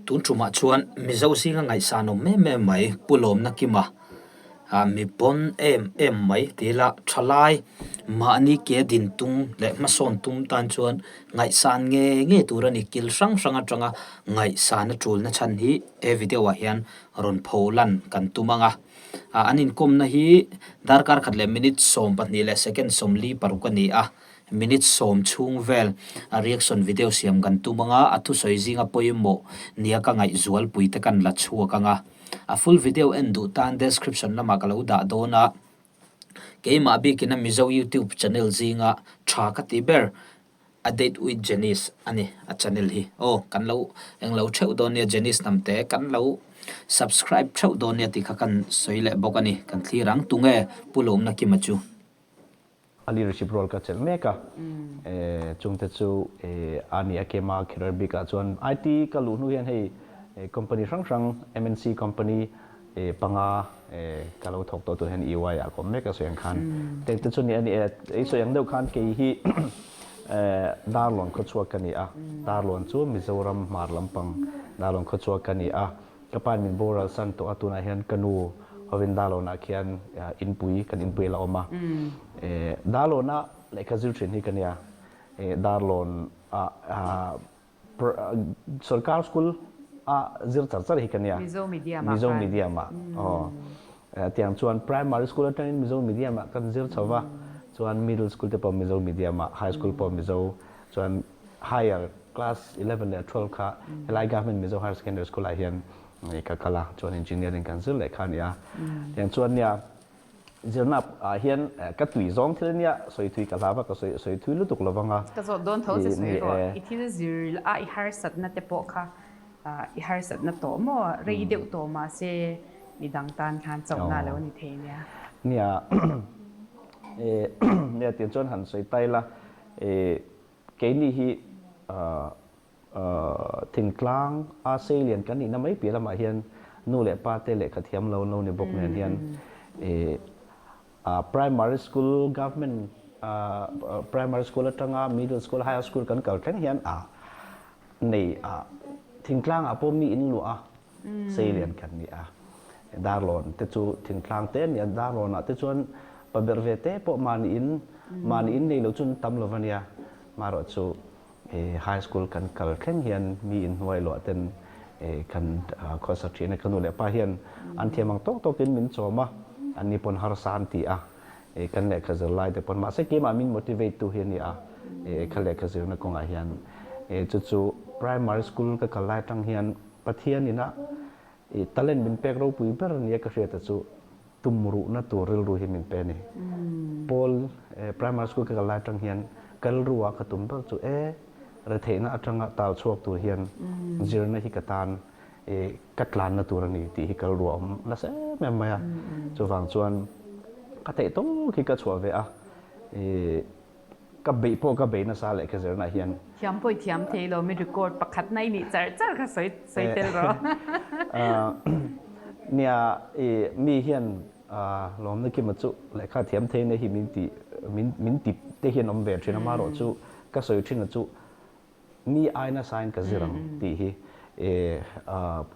Tun tumah chuan Mizo zinga ngaihsan awm em em mai Pu Lawmna Kima mi pawn em em mai ti ila thalai mahni ke din tum leh hmasawn tum tan chuan ngaihsan nge nge tur a ni. Kil hrang hrang atanga ngaihsan a tulna chhan hi he video ah hian rawn pho lan kan tum ang a. An inkawmna hi darkar khat leh minute 12 leh second 46 a ni a. Minute 10 chhung vel a reaction video siam kan tum anga, a thusawi zinga pawimawh nia ka ngaihzualpui te kan la chhuak anga. A full video en duh tan description lamah ka lo dah dawn a, keimah bikin a Mizo YouTube channel zinga tha ka ti ber A Date With Janice a ni a channel hi. Aw, kan lo englo theuh dawn nia Janice hnamte kan lo subscribe theuh dawn nia tih kha kan sawi leh bawk a ni. Kan thlir ang, tunge Pu Lawmna Kima chu? A leadership role ka chelh mek a, chungte chu a ni a kema career bikah chuan IT ka luh hnu hian hei company hrang hrang MNC company panga ka lo thawk tawh tur hian EY ah ka awm mek a sawi ang khan tengte chu ni a ni e, ei sawi ang deuh khan kei hi Darlawn khawchhuak ka ni a, Darlawn chu Mizoram hmar lampang Darlawn khawchhuak ka ni a. Ka pa in min boral san tawh a, tunah hian ka nu hovin Dalawnah khian inpui, kan inpui a la awm a. Dalawnah lehkha zir thin hi ka nia. Darlawn ah sorkar school a zir char char hi ka nia. Mizo medium ah khan. Mizo medium ah aw. Tiang chuan primary school atangin Mizo medium ah kan zir chho va, chuan middle school te pawh Mizo medium ah, high school pawh Mizo, chuan higher class 11 leh 12 kha helai government Mizo Higher Secondary School ah hian ka kal a, chuan engineering kan zir leh kha a ni a. Tiang chuan nia zirna ah hian ka tui zawng thil ania sawi thui ka hlau a, ka sawi sawi thui lutuk lovang a. Ka zawt dawn tho che sawi rawh, i thil zir a i harsatna te pawh kha i harsatna tawh maw rei deuh tawh mahse midang tan khan chauhna a lo ni thei nia. Nia nia tiang chuan han sawi ta ila Keini hi thingtlang a seilian kan nihna mai piah lamah hian nu leh pa te lehkha thiam lo an lo ni bawk nen hian primary school government primary school atanga middle school higher school kan kal thleng hian a nei thingtlangah pawh mi in luah a seilian kan ni a. Darlawn te chu thingtlang te a ni a, Darlawnah te chuan pa berh ve te pawh mahni in mahni in nei lo chu an tam lo va nia. Marawh chu high school kan kal thleng hian mi inhnuai luah ten kan khawsa thin a, ka nu leh pa hian an thiam ang tawk tawkin min chawm a, anni pawn harsa an ti a, kan lehkha zir lai te pawn mahse keimah min motivate tu hi a ni a, ka lehkha zirna kawngah hian chu chu primary school ka kal lai atang hian Pathian ina i talent min pek ropui ber nia ka hriata chu tumruhna tur rilru hi min pe a ni. Paul primary school ka kal lai atang hian ka rilru ah ka tum ber chu e retheihna atanga tal chhuak tur hian zirna hi ka tan ka tlanna tur a ni tih hi ka rilru a awm nasa em em mai a. Chuvang chuan ka theih tawk hi ka chhuah ve a. Ka beih pawh ka bei nasa leh ka zirna hian. Thiam pawh i thiam thei lo, mi record pakhat na i nih char char kha sawi sawi tel rawh. Nia i mi hian lawmna kima chu lehkha thiam thei na hi min ti min min ti te hian awm ve thin a, amaherawh chu ka sawi thin a chu mi ai nasa in ka zir ang tih hi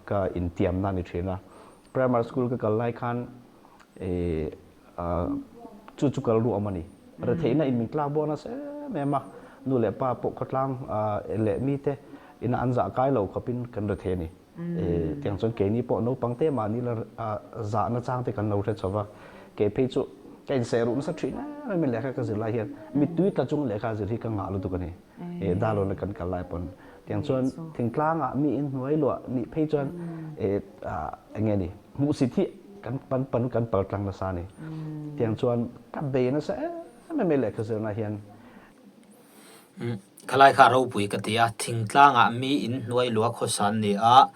ka intiamna a ni thin a. Primary school ka kal lai khan chu chu kal ruah awm a ni. Retheihna in min tlak buak nasa em em a, nu leh pa pawh khawtlang leh mite ina an zah kai lo khawpin kan rethei a ni. Tiang chuan keini pawh naupang te mahni la zahna chang te kan lo hre chho va, kei phei chu ka inseh ruh nasa thin em em in lehkha ka zir lai hian mittui tla chung lehkha zir hi ka ngah lutuk a ni. Darlawn a kan kal lai pawn tiang chuan thingtlangah mi in hnuai luah nih phei chuan eng nge ni hmuhsit hi kan pan pan kan pal tlang nasa a ni. Tiang chuan ka bei nasa em em e lehkha zirna hian. Khalai kha ropui ka ti a, thingtlangah mi in hnuai luah khawsa an ni a,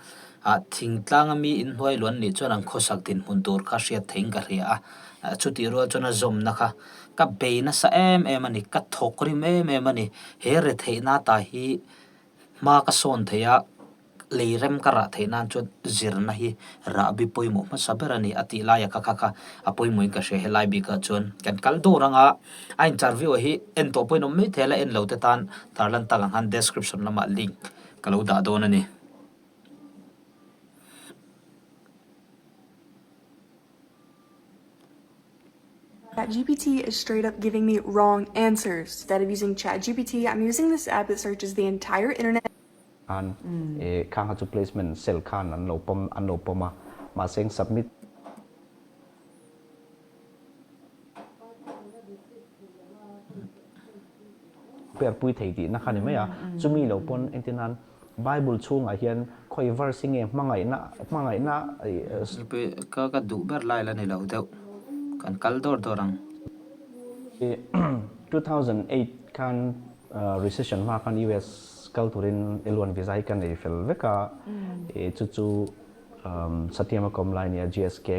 thingtlanga mi in hnuai luah an nih chuan an khawsak dinhmun tur kha hriat theihin ka hria a, chutih rual chuan a zawmna kha Ka bei nasa em em a ni, ka thawk rim em em a ni. He retheihna ta hi hma ka sawn thei a, lei rem ka rah theih nan chuan zirna hi rahbi pawimawh hmasa ber a ni a tih laia kha kha kha a pawimawhin ka hria helai bikah chuan kan kal dawr anga a interview ah hi en tawh pawhin awm mai thei a la en lo te tan tarlan tak ang khan description lamah link ka lo dah dawn a ni. ChatGPT is straight up giving me wrong answers. Instead of using ChatGPT, I'm using this app that searches the entire internet. Khan e khang kha chu placement cell khan an lo pawm an lo pawm a, mahse eng submit Per pui thei tihna kha ni mai a, chumi lo pawn engtin nan Bible chhungah hian khawi verse hi nge hmangaihna hmangaihna Ka ka duh ber lai la ni lo deuh, kan kal dawr dawr ang. 2008 khan recession hma khan US kal turin L1 visa hi ka nei fel vek a, chu chu Satyam a kawm lai nia GSK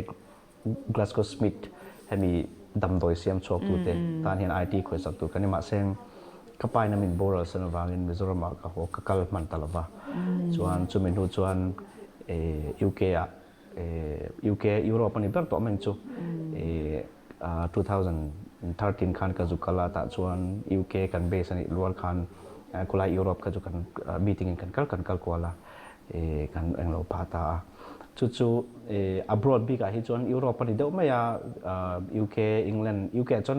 Glasgow Smith hemi damdawi siam chhuaktute tan hian IT khawihsak tur ka ni. Mahse, ka pa in a min boral san avangin Mizoram ah ka haw ka kal hman ta lova. Chuan chumi hnu chuan UK ah UK Europe a ni ber tawh mai chu 2013 khan ka zu kal a tah chuan UK kan base a nih rual khan khulai Europe kha chu kan meeting in kan kal kan kal kual a. kan englo phah ta a. Chu chu abroad bikah hi chuan Europe a ni deuh mai a, UK, England, UK ah chuan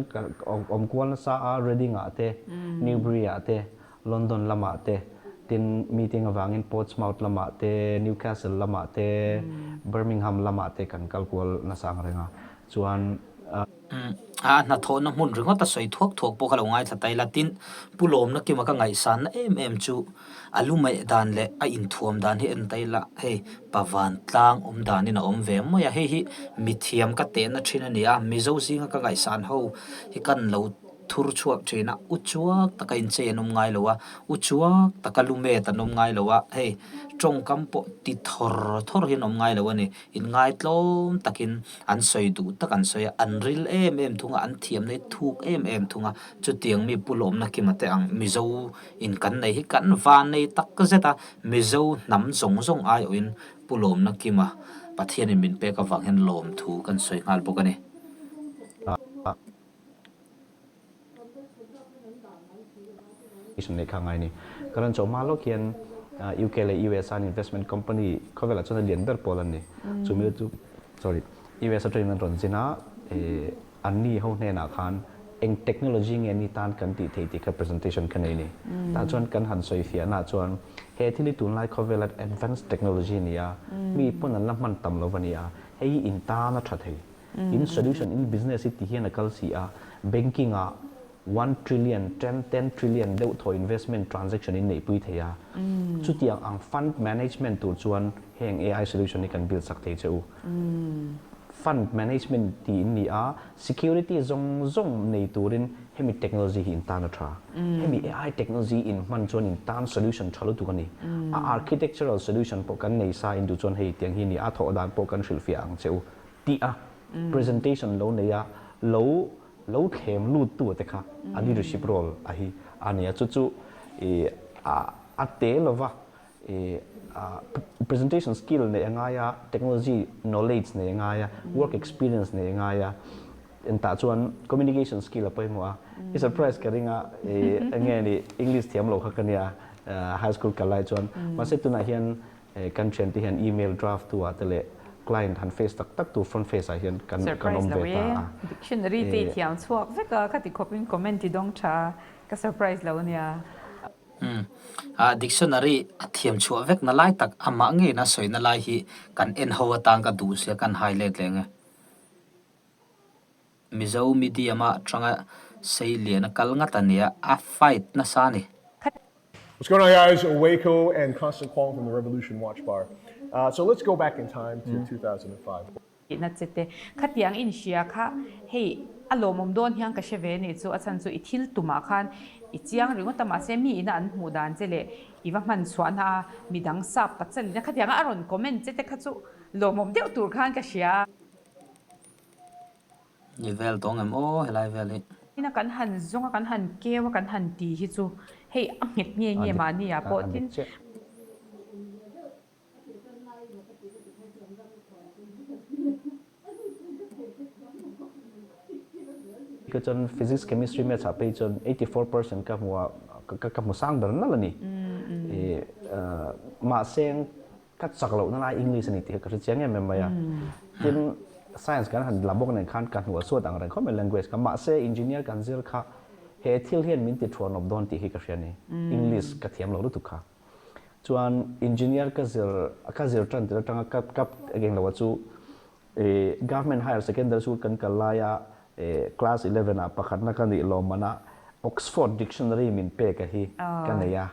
awm kual nasa a, Reading ah te, Newbury ah te, London lamah te, tin meeting avangin Portsmouth lamah te, Newcastle lamah te, Birmingham lamah te kan kal kual nasa ang reng a. Chuan. A hnathawhna hmun ringawt a sawi thuak thuak pawh kha lo ngaithla ta ila. Tin, Pu Lawmna Kima ka ngaihsanna em em chu a lu meh dan leh a inthuam dan hi en ta ila, hei Pavan tlang awm danin a awm ve mai a, hei hi mithiam ka tehna thin a ni a, Mizo zinga ka ngaihsan ho hi kan lo thur chhuak thin a, u chuak taka inchei an awm ngai lo a, u chuak taka lu met an awm ngai lo a, hei tawngkam pawh ti thawr thawr hi an awm ngai lo a ni. Inngaitlawm takin an sawi duh tak an sawi a, an ril em em thung a, an thiamna hi thuk em em thung a, chutiang mi Pu Lawmna Kima te ang Mizo in kan nei hi kan van nei tak zet a, Mizo hnam zawng zawng aiawhin Pu Lawmna Kima Pathianin min pek avang hian lawmthu kan sawi nghal bawk a ni. Nei kha ngai ni. Karan chaw hma lawk hian UK leh US an investment company khawvelah chuan a lian ber pawl an ni. Chumi chu sorry US atangin an rawn zin a, anni ho hnenah khan eng technology nge ni tan kan tih thei tih kha presentation kha nei ni. Tah chuan kan han sawi fiahna chuan he thil hi tunlai khawvela advanced technology a ni a, mi pawn an la hman tam lo a ni a, hei hi in tan a tha thei. In solution in business hi ti hian a kal si a, banking ah one trillion, ten, ten trillion deuh thaw investment transaction in neihpui thei a. Chutiang ang fund management tur chuan heng AI solution hi kan build sak thei che u. Fund management ti in ni a, security zawng zawng nei turin hemi technology hi in tan a tha. Hemi AI technology in hman chuan in tan solution tha lutuk a ni. A architectural solution pawh kan nei sa in duh chuan hei tiang hi ni a thawh dan pawh kan hrilhfiah ang che u. Tih a presentation lo nei a, lo lo thlem lut tu te kha a leadership role a hi a ni a, chu chu i a a te lova i a presentation skill neih a ngai a, technology knowledge neih a ngai a, work experience neih a ngai a, entah chuan communication skill a pawimawh a, i surprise ka ring a i enge ni English thiam lo kha ka nia high school kal lai chuan mahse tunah hian Kan thiante hian email draft tu ah te leh client han face tak tak tu front face ah hian kan kan awm ve ta a. Dictionary te i thiam chhuak vek a, khati khawpin comment i dawng tha a, ka surprise lo ania. Umm. Ah dictionary a thiam chhuah vek na lai tak amah ngeiin a sawi na lai hi kan en ho atan ka duh sia kan hai let leng e. Mizo medium a tanga sei lian a kal ngat a nia, a fight nasa a ni. What's going on guys, Waco and Constant Kwong from the Revolution Watch Bar. Uh, so let's go back in time to 2005. Tihna che te. Khatiang inhria kha hei a lawmawm dawn hian ka hre ve nih chu a chhan chu i thil tumah khan i chiang ringawt a mahse mi ina an hmuh dan che leh i va hman chhuahna a midang sap pachalina khatianga a rawn comment che te kha chu lawmawm deuh tur khan ka hria. Ni vel tawng em aw helai vel hi. Ina kan han zawng a kan han keu a kan han ti hi chu hei a nghet nge nge mahni ah pawh tin. Ka chuan physics chemistry maths ah phei chuan 84% ka hmu a ka hmu sang ber nalh a ni. Mahse Ka chak lohna lai English a ni tih kha ka hre chiang em em mai a. Tin, Science kan han la bawk nen khan ka hnual suat ang reng khawp mai language kha. Mahse engineer kan zir kha he thil hian min ti thuanawp dawn tih hi ka hria a ni. English ka thiam lo lutuk kha. Chuan engineer ka zir ka zir tan tir atanga ka ka eng lo a chu ih government higher secondary school kan kal laia ih class eleven ah pakhatna ka nih lawm mana Oxford dictionary min pek a hi ka nei a.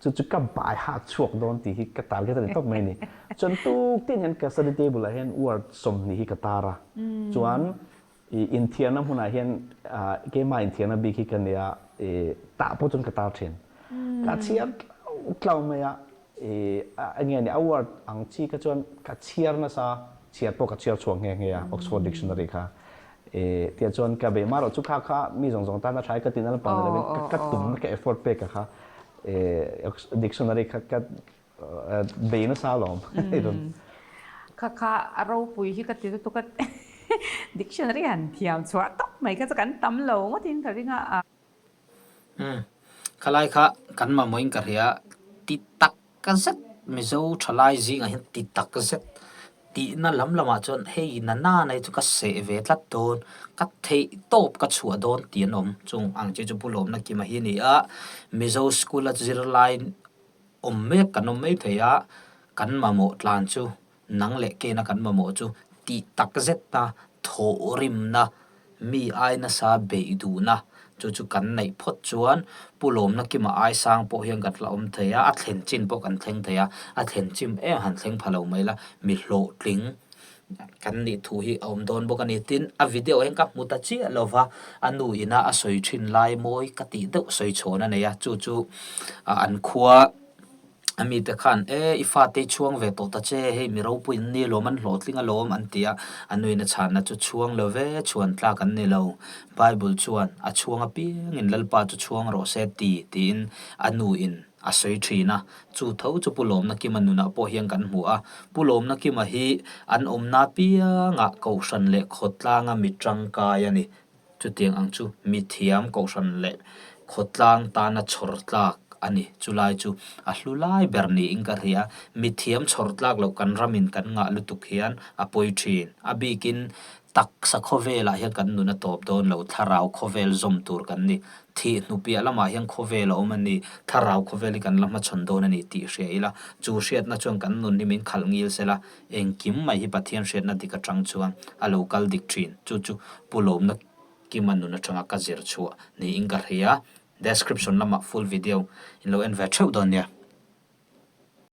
Chu chu ka bai hak chhuak dawn tih hi ka target a ni tawp mai a ni. Chuan tuk tin hian ka study table ah hian word 20 hi ka tar a. Chuan ih inthiarna hmunah hian ah keimah inthiarna bik hi ka nei a, ih tah pawh chuan ka tar thin. Ka chhiar tlau tlau mai a, ih eng nge ni a word ang chi kha chuan ka chhiar nasa, chhiar pawh ka chhiar chhuak nghe nghe a Oxford Dictionary kha. Ih tiah chuan ka bei marawh chu kha kha mi zawng zawng tana tha i ka tina lampang ni lovin ka tumna ka effort pek a kha ih dictionary kha ka bei nasa alawm. Kha kha a ropui hi ka ti lutuk a dictionary han thiam chhuah tawp mai kha chu kan tam lo ngawtin ka ring a. Umm khalai kha kan mamawhin ka hria ti tak zet Mizo thalai zingah hian ti tak zet tihna lam lamah chuan hei na nana hi chu ka seh ve tlat dawn ka theih tawp ka chhuah dawn tih an awm chung ang chi chu Pu Lawmna Kima hi a ni a Mizo school a zirlai awm mek kan awm mai thei a kan mamawh tlan chu Nang leh kena kan mamawh chu tih tak zetna, thawhrimna, mi ai nasa beih duhna chu chu kan neih phawt chuan Pu Lawmna Kima ai sang pawh hian kan la awm thei a, a thlen chin pawh kan thleng thei a, a thlen chim em han thleng pha lo mai la, mi hlawhtling kan nih thu hi a awm dawn bawk a ni. Tin, a video hian ka hmu ta chiah lo va, a nu ina a sawi thin lai mawi ka tih deuh sawi chhawn a nei a, chu chu an khua. A mite khan, E, i fate i chhuang ve tawh ta che, hei mi ropui an ni alawm, an hlawhtling alawm, an ti a. A nuin a chhanna chu chhuang lo ve, chhuan tlak an ni lo. Bible chuan, A chhuang apiangin Lalpa chu chhuang rawh se ti, tiin a nuin a sawi thin a. Chu tho chu Pu Lawmna Kima nunah pawh hian kan hmu a. Pu Lawmna Kima hi an awmna apiangah Kohhran leh khawtlanga mi tangkai a ni. Chutiang ang chu mithiam kohhran leh khawtlang tana chhawr tlak a ni. Chulai chu a hlu lai ber niin ka hria. Mithiam chhawr tlak loh kan ramin kan ngah lutuk hian a pawi thin. A bikin taksa khawvelah hian kan nun a tawp dawn lo. Thlarau khawvel zawm tur kan ni. Thih hnu piah lamah hian khawvel a awm a ni. Thlarau khawvel hi kan la hmachhawn dawn a ni tih hria ila. Chu hriatna chuan kan nun hi min khalh ngil sela. Engkim mai hi Pathian hriatna dik atang chuan a lo kal dik thin. Chu chu Pu Lawmna Kima nun atanga ka zir chhuah niin ka hria. Description lamah full video in lo en ve theuh dawn nia.